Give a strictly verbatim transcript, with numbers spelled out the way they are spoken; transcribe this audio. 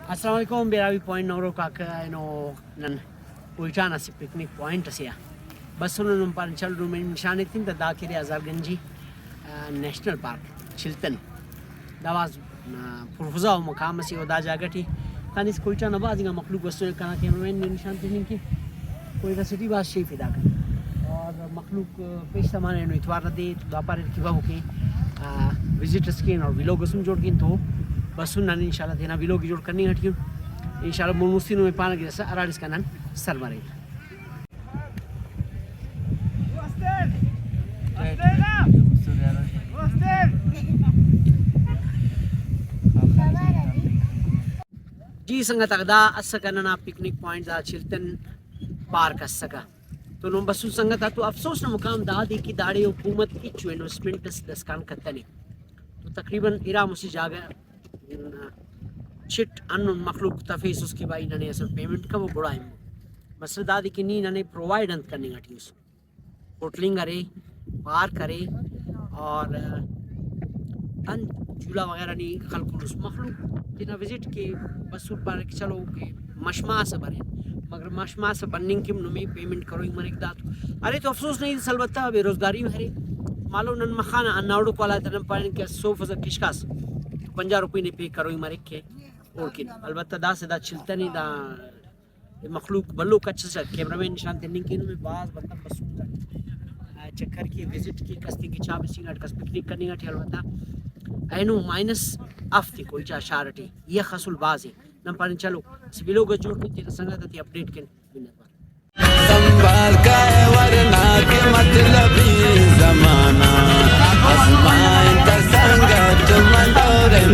السلام علیکم، بیراوی پوائنٹ نوروک آک اینو نن کوئٹہ نا اسہ پکنک پوائنٹ اسے آ بسنن، نم پارن چل نمے نشان ایتن تہ دا کہ ارے ہزار گنجی، آ، نیشنل پارک چلتن۔ دا بھاز، آ، پرفضا و مقام اسے و دا جاگہ ٹی خنس کوئٹہ نا بھاز انگا مخلوق بسنے۔ کنا کیمرہ مین نے نشان تننگ کے کوئٹہ سٹی بھاز شیف ادا کن اور مخلوق پیش تمانے اینو اتوار نا دے تو دا پاریر کہ بابو کہ، آ، وزٹ اس کین اور ولاگ اس ہم جوڑ کین تو بسن نن انشاءاللہ تینا ولاگ جوڑ کننگ ٹی ان۔ انشاءاللہ مون مستی نمے پانہ گڑاس ہراڑے اسکان نن سر مرین۔ جی سنگت آک، دا اسکہ ننا پکنک پوائنٹ، دا چلتن پارک اسکہ۔ تو نم بسن سنگت آ، تو افسوس نا مقام دادے کہ داڑے حکومت ہچو انویسٹمنٹ اس داسکان کتنے۔ تو تقریباً ارا مسہ جاگہ چٹ ہندن مخلوق تفیسس کہ بھائی ننے اسل پیمنٹ کبو گڑا ہمو۔ مسئلہ دادے کہ نی ننے پرووائڈ انت کننگ ٹی اس، ہوٹلنگ ارے، پارک ارے اور انت جھولا وغیرہ نی خلکونس۔ مخلوق تینا وزٹ کے بسر پارے کہ چلو کہ مش ماہ اسہ برین، مگر مش ماہ اسہ بننگ کن نمے پیمنٹ کروئی مریک۔ دا تو ارے تو افسوس نا ہیت اس، البتہ بے روزگاری ہم ارے۔ مالو نن مخانا ہنداوڑکو حالات نن پارین کہ سوف ئسک کشکاس تو پنجاہ روپئی نے پے کروئی مریک کہ اوڑکن۔ البتہ داسہ دا چلتنے، دا مخلوق بھلو کچ ئسے، کیمرہ مین نشان تننگ کینو، بھاز بندغ بسنگ چکر کے وزٹ کے، کس تینکہ چاہ بسنگ اٹ، کس پکنک کننگ اٹی۔ البتہ اینو مائنس اف تے کوئٹہ شار اٹی یخ اسل بھاز ءِ۔ نن پانن چلو اسہ ولاگ اس جوڑ کن تینا سنگت آتے اپڈیٹ کن۔ منت وار۔ سنبھال کائے ورنا کہ مطلبی زمانہ، آزمائن تا سنگت مندورے